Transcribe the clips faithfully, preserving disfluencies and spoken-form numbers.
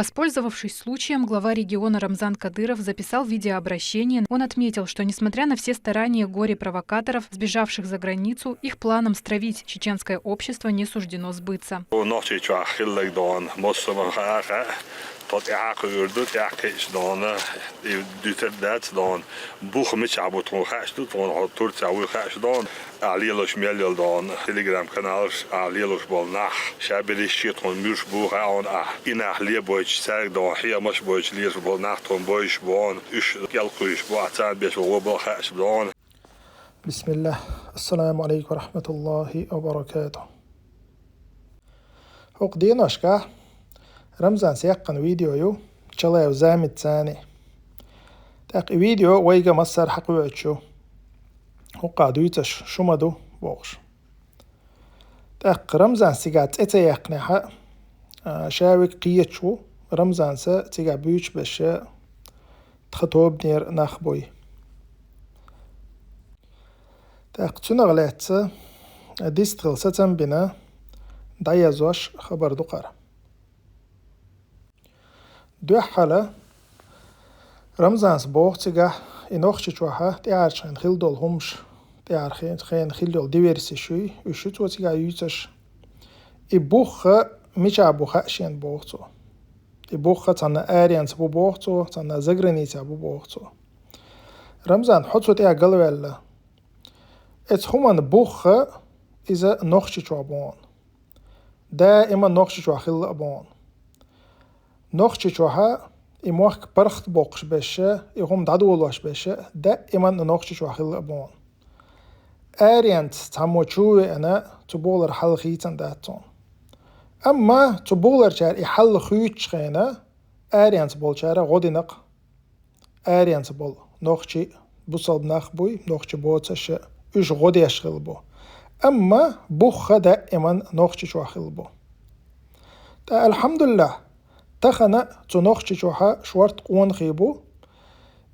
Воспользовавшись случаем, глава региона Рамзан Кадыров записал видеообращение. Он отметил, что, несмотря на все старания горе-провокаторов, сбежавших за границу, их планам стравить чеченское общество не суждено сбыться. Нохчийчохь хилларг дона, массо а хаьа, тхо тӀаьхьа кхуьур ду, тӀаьхьа кхиъча дона, и дуьтар дац дона. Бух мичахь бу тхуна хаьаш ду, тхуна хьо Турцехь вуй хаьаш дона. Ахь лелош мел йолу дона, телеграм-каналаш, ахь лелош болу нах, ша берриш а тхуна муьлш бу хаьа хьуна ахь. И нах лебойтуш, цаьрга дона хьехамаш а бойтуш лелаш болу нах тхуна бовзуш бу хьуна, уьш кӀел кхуьйсуш бу, ахь царна беш болу гӀо бала хаьаш бу хьуна. Бисмиллах. Ассаламу алейкум ва рахматуллахи ва баракатух. ХӀокху деношкахь Рамзанс яьккхина видео ю, Чалаев Замид цани. ТӀаккха и видео вайга массара хьакхоьхьуьйтуш ю. ХӀокхахь дуьйцуш шу ма ду, бохуш. ТӀаккха Рамзанс цигахь цӀе ца яьккхинехь а, ша верг кхеташ ву, Рамзанса цигахь буьйцуш берш тхан тобанера нах буй. ТӀаккха цунах лаьцна дистхила сацам бина, дӀаязъеш хабар ду хӀара. Дуьххьара Рамзанс боху цигахь, и Нохчийчохь тӀаьхьарчу хенахь хилла долу хӀумаш, тӀаьхьара хен-, хенахь хилла йолу диверсиш юй, уьш ю цо цигахь юьйцуш. И бух мичахь бу хаьа шена, боху цо. И бух цхьана аренца бу, боху цо, цхьана заграницехь бу, боху цо. Рамзан, хьо цу тӀехь галваьлла. Оцу хӀуманна бух иза Нохчийчохь бу хьуна. Даима Нохчийчохь хилла а бу хьуна. Нохчийчохь и мохк паргӀатбоккхуш берш, и хӀума дӀадолош берш даима Нохчийчохь хилла а бу хьуна. Аренца цхьаммо чу а веана, цу бухалара хьал хийцина дац цунна. Амма цу бухаларчара и хьал хуьйцучу хенахь, аренца болчара гӀо дина-кх. Аренца болу нохчий, бусалба нах буй, нохчий боцуш, уьш гӀо деш хилла бу. Амма бух даима Нохчийчохь хилла бу. ТӀаккха, алхьамдулиллахь, тахана цу Нохчийчохь шорта къонахий бу,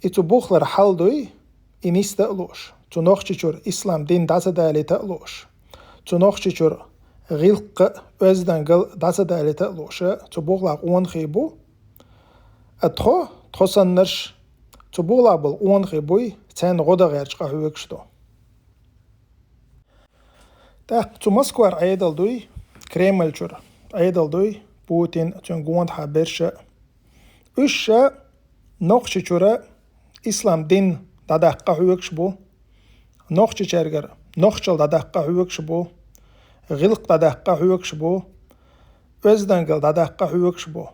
и цу бухалара хьал дуй, и нисда а лууш, цу Нохчийчуьра ислам дин дӀа ца далийта а лууш, цу Нохчийчуьра гӀиллакх а, оьздангалла дӀа ца далийта а лууш, цу бухалахь къонахий бу. А тхо, тхо саннарш, цу бухалахь болу къонахий буй, царна гӀо дан гӀерташ къахьоьгуш ду. ТӀаккха цу Москвара Ӏедал дуй, Кремль чуьра Ӏедал дуй, Путин, цуьнан гондахьа берш а. Уьш а Нохчийчуьра ислам дин дӀадаккха къахьоьгуш бу, нохчичаьргара нохчалла дӀадаккха къахьоьгуш бу, гӀиллакх дӀадаккха къахьоьгуш бу, оьздангалла дӀадаккха къахьоьгуш бу.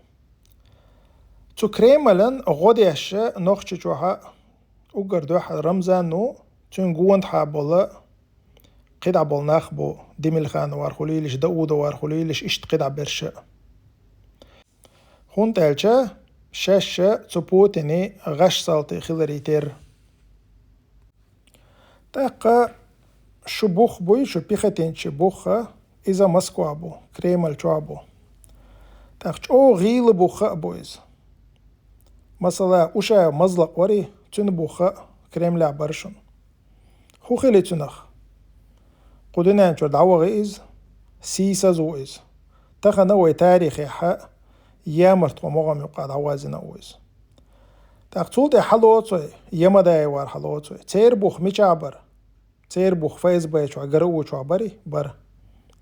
Цу Кремлан гӀо деш Нохчийчохь уггар дуьххьара Рамзан ву, цуьнан гондахьа болу кхидӀа болу нах бу, Демильхановар хуьлийла уьш, Даудовар хуьлийла уьш, иштта кхидӀа берш а. ХӀунда аьлча шаьш а цу Путинан гӀаш салти хиларе терра. ТӀаккха шу бух буй, шу пехотинчий бух, иза Москва бу, Кремль чохь бу. ТӀаккха чӀогӀа гӀийла бух а бу иза. Масала, Ушаев Мазлакъ варий, цуьнан бух а Кремлехь бара шуна. ХӀун хили цуьнах? Кху дуьнен чуьра дӀавахи иза, сийсаз ву иза. Тахана вай тарихехь а ямарта тхо могӀам юккъа дӀавазйина а ву иза. ТӀаккха цул тӀе хьалоцу вай, Ямадаевар хьалоцу вай. Церан бух мичахь бара? Церан бух ФСБ чохь, ГРУ чохь барий? Бара.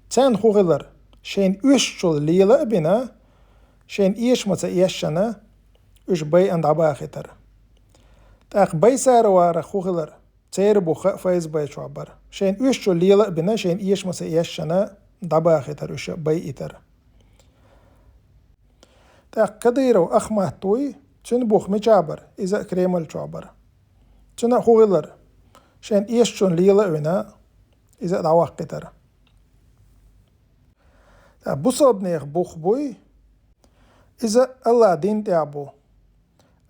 Царна хӀун хилар? Шайна оьшучул лела а бина, шайна эшам ца эшшана, уьш байъина дӀабахийтар. ТӀаккха Байсароварах хӀун хилар? Церан бух а ФСБ чохь бара. Шайна оьшучул лела а бина, шайна эшам ца эшшана, дӀабахийтар уьш, байъийтар. ТӀаккха Кадыров Ахмат вуй, цуьнан бух мичахь бара, иза а Кремль чохь бара. Цуьнан а хӀун хилар? Шайна эшачунна лела а вина, иза а дӀаваккхийтар. ТӀаккха бусалбанех бух буй, иза АллахӀ дин тӀехь бу.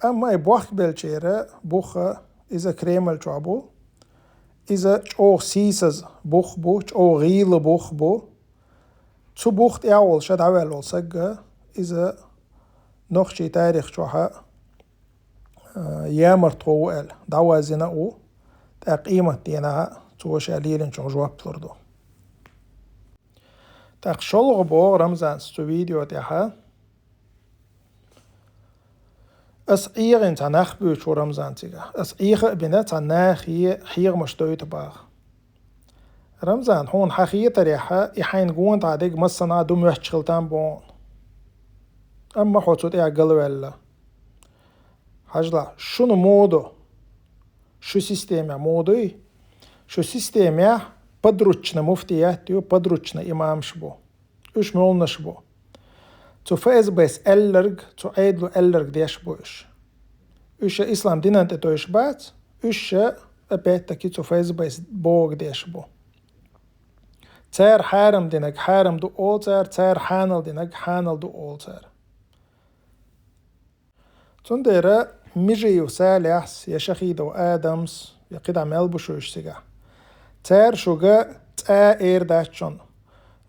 Амма и бохкабеллачеран бух, иза Кремль чохь бу. Иза чӀогӀа сийсаз бух бу, чӀогӀа гӀийла бух бу. Цу бух тӀехь волуш дӀаваьлла волу саг, иза нохчийн тарих чохь а, ямартхо ву аьлла, дӀавазйина а ву, тӀаккха къематдийнахь а цо ша лелийначух жоп лур ду. ТӀаккха шолгӀа боху Рамзанс цу видео тӀехь: Ас Ӏехийна цхьа нах буьйцуш ву Рамзан цигахь. Ас Ӏеха а бина цхьа нахе хьехамаш дойту боху. Рамзан, хьуна хьан хетарехь, и хьайна гонахьа дерг массанхьа ду моьттуш хила там боху. Амма хьо цу тӀехь галваьлла. Хьажал, шуна муха ду? Шун системехь муха дуй? Шун системехь подручный муфтият ю, подручный имамаш бу. Уьш муьлханаш бу? Цу ФСБ-с аьлларг, цу Ӏедало аьлларг деш бу уьш. Уьш ислам динан тӀе товш бац, уьш, опять-таки, цу ФСБ-с бохург деш бу. Цара хьарам динарг хьарам ду олу цара, цара хьанал динарг хьанал ду олу цара. Цундела Межиев Салихьс я Шахидов Адамс, я кхидӀа мел бу шуьйш цигахь. Цара шуьга цкъа а эр дац шуна.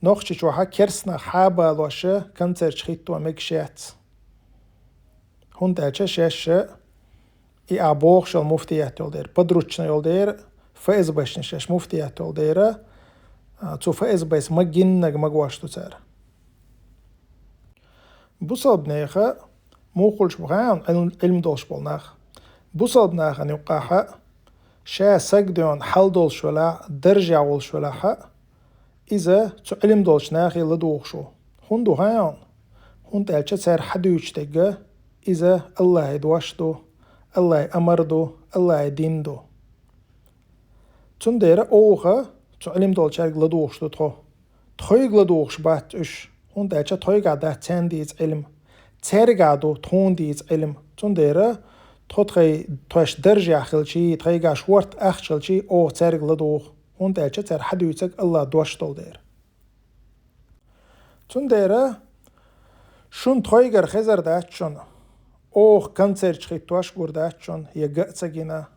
Нохчийчохь керстанах хьабалош концерташ хӀитто мегаш яц. ХӀунда аьлча шаьш и а бохуш йолу муфтият йолу дера, подручный йолу дера, ФСБшна шаьш муфтият йолу дера, а, цу ФСБ-с ма гиннарг магош ду цара. Бусалба нехан муха хуьлуш бу хаьий, Ӏилм-, Ӏилма долуш болу нах. Бусалба нахана юккъахь ша сагдоьхна хьал долуш велахь, даржехь волуш велахь, иза цу Ӏилма долчу нахе ладугӀуш ву. ХӀунда ву хаьий? ХӀунда аьлча цара хьадуьйцуш дерг иза АллахӀан дош ду, АллахӀан амар ду, АллахӀан дин ду. Цундела оха цу Ӏилма долчаьрга ладугӀуш ду тхо. Тхойга ладугӀуш бац уьш, хӀунда аьлча тхойгахь дац царна дийца Ӏилма. Цаьргахь ду тхуна дийца Ӏилма. Цундела тхо тхайн, тхоьш даржехь хилчий, тхайгахь шорта ахча хилчий, оха цаьрга ладугӀу, хӀунда аьлча цара хьадуьйцург АллахӀан дош долу дера. Цундела шуна тхойгара хезар дац шуна. Оха концерташ хӀиттош гур дац шуна, я ган а ца гина.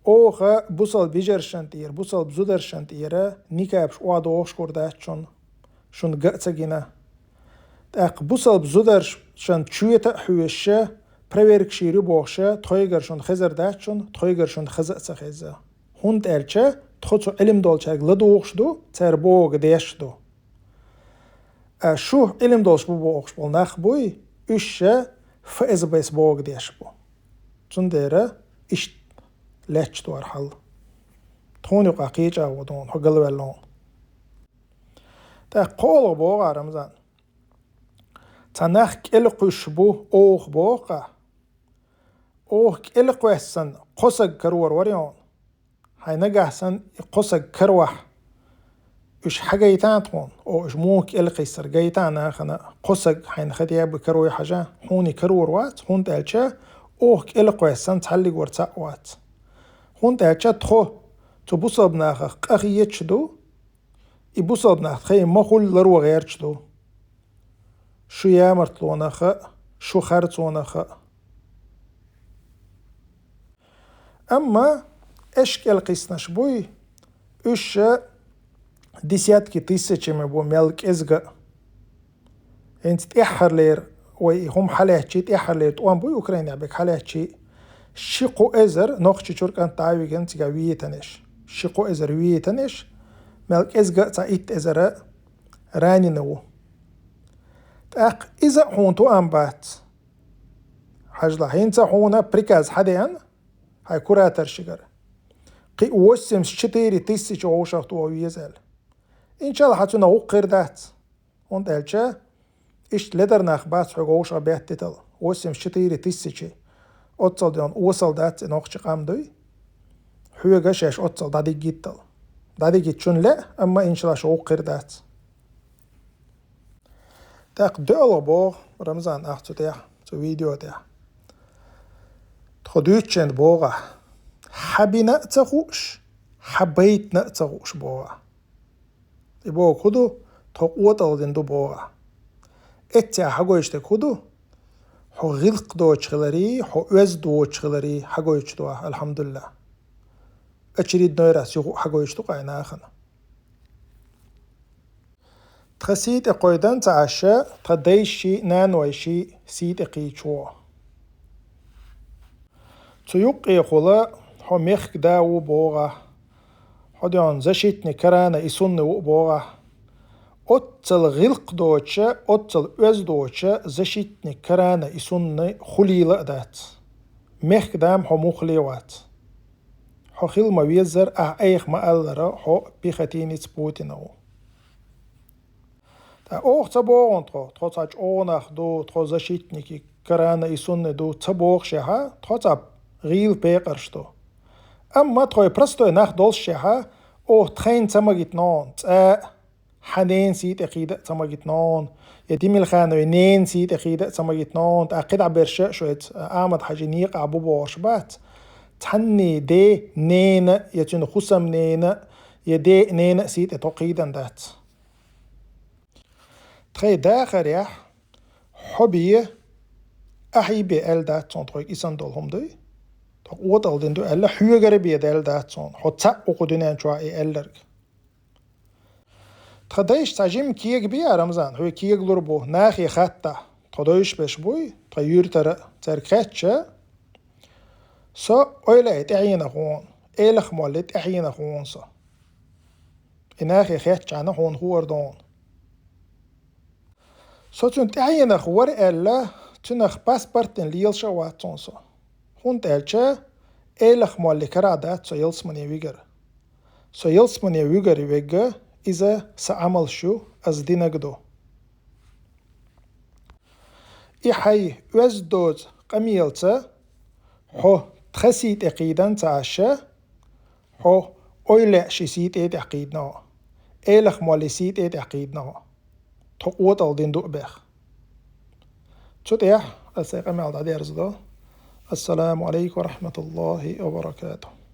Оха бусалба йижаршна тӀера, бусалба зударшна тӀера никабаш охьадохуш гур дац шуна, шуна ган а ца гина. ТӀаккха бусалба зударшна чоьта а хьоьжуш, проверкаш йийр ю бохуш, тхойгара шуна хезар дац шуна, тхойгара шуна хеза а ца хеза. ХӀунда аьлча тхо цу Ӏилма долчаьрга ладугӀуш ду, цара бохург деш ду. А шу Ӏилма долуш бу бохуш болу нах буй, уьш ша ФСБ-с бохург деш бу. Цундела иштта лаьтташ ду хӀара хьал. Тхуна юкъахь кхечу агӀо ду хьуна, хьо галваьлла хьуна. ТӀаккха кхоалгӀа боху ахь, Рамзан. Цхьа нах кӀелкхуьйсуш бу оха боху ахь. Оха кӀелкхоьссина кхо саг карор вара хьуна. Хьайн нагахь санна и кхо саг каравахь, уьш хьагайтахьа тхуна, о, уьш муха кӀелкхиссар гайтахьа нахана, кхо саг хьайна ха деб карой хьажа, хьуна и карор вац, хӀунда аьлча оха кӀелкхоьссина цхьаллиг вара цхьаъ вац. ХӀунда аьлча тхо цу бусалба нахах къахеташ ду, и бусалба нах тхайн ма-хуьллу ларо гӀерташ ду. Шу ямартлонах а, шу харцонах а. Амма аьш кӀелкхиссинарш буй, уьш десятки тысячами бу мел кӀезга а. ХӀинца тӀаьххьарлера, вай и хӀума хьалаьцчи, тӀаьххьарлера тӀом буй Украинехь берг хьалаьцчи, ши-кхо эзар Нохчийчуьра кӀант дӀа а вигина цигахь витанаш. Ши-кхо эзар витанаш, мел кӀезга а цхьа итт эзар раненый ву. ТӀаккха иза а хьуна тоам бац. Хьажал, хӀинца хьуна приказ хьадеана хьайн кураторшигара. Кхин восемьдесят четыре тысячи вовшах тоха веза аьлла. Иншалла, хьан цунах гӀуллакх хир дац. ХӀунда аьлча иштта ледар нах бац хьоьга вовшах беттитал. Восемьдесят четыре тысячи. Оццал ден осал дац и нохчи къам дуй. Хьоьга шаьш оццал дӀадиггиттал. ДӀадигитта шуна лаьа, амма иншалла шу гӀуллакх хир дац. ТӀаккха доьалгӀа боху, Рамзан, ахь цу тӀехь, цу видео тӀехь. Тхо дуьйцучунна боху ахь, хьан бина а ца хууш, хьан байтина а ца хууш боху ахь. И боху хӀун ду, тхо къотӀалдина ду боху ахь. Эццехь хьан гойтуш дерг хӀун ду? Хьо гӀиллакх доцуш хиларий, хьо оьзда воцуш хиларий хьан гойтуш ду ахь, алхьамдулиллахӀ. Очередной раз юха а хьан гойтуш ду-кх ахь нахана. Тхан сий тӀе кхойдан ца Ӏаш, тхан дайший, нанойший сий тӀе кхийчо. Цу юккъехула хьо мехкан да ву боху ахь, хьо ден защитник Корана и сунны ву боху ахь. Оццал гӀиллакх доцуш, оццал оьзда доцуш защитник Корана и Сунны хулийла а дац. Мехкан да-м хьо, муха ле вац. Хьо хила ма везара, ахь айхьа ма аллара, хьо пехотинец Путина ву. ТӀаккха оха ца боху тхо, тхо цхьа чӀогӀа нах ду, тхо защитники Корана и Сунны ду, ца бохушехь, тхо цхьа гӀийла пекъарш ду. Амма тхо простой нах долушшехь, оха тхайна ца магийтина хьуна, цкъа а хьан ненан сий тӀе кхийда а ца магийтина хьуна, я Димилхановн ненан сий тӀе кхийда а ца магийтина хьуна, тӀаккха кхидӀа берш а шуьца Ахьмад-Хьаьжин некъахь бу бохуш бац. Цхьанний ден, ненан, я цуьнан хӀусамненан, я ден, ненан сий тӀе тхо кхийдина дац. Тхайн дахарехь хьо бен, ахьа бен аьлла дац цунна тхоьга, и санна долу хӀума дуй. Тхо къотӀалла дина ду аьлла, хьоьгара бен даьлла дац цунна, хьо цхьаъ ву кху дуьнен чохь и аьлларг. Тхан дайша цхьа жима кега бен, Рамзан, хьоьга кегалур бу, нахе хаттахь, тхо девзаш берш буй, тхан юьртара а, цаьрга хаьттича, со ойла а тӀаьхьенах ву хьуна, элах молли тӀаьхьенах ву хьуна со. И нахе хеттачхьана хьуна хуур ду хьуна. Со цуьнан тӀаьхьенах вара аьлла, цуьнах паспорт дина лелаш а вац хьуна со. ХӀунда аьлча элах молли карахь дац со ялсамане вигар. Со ялсамане вигар верг, иза сан Ӏамалш ю, ас динарг ду. И хьайн оьзда доцу къамелаца хьо тхан сий тӀе кхийдина ца Ӏаш, хьо ойла а ши сий тӀе тӀехь кхийдина хьо, элах молли сий тӀе тӀехь кхийдина хьо, тхо къотӀалла дина ду а бех. Цу тӀехь ас сайн къамел дӀадерзадо. Ассаламу Ӏалайкум ва рахьматуллахӀи ва баракатухӀ.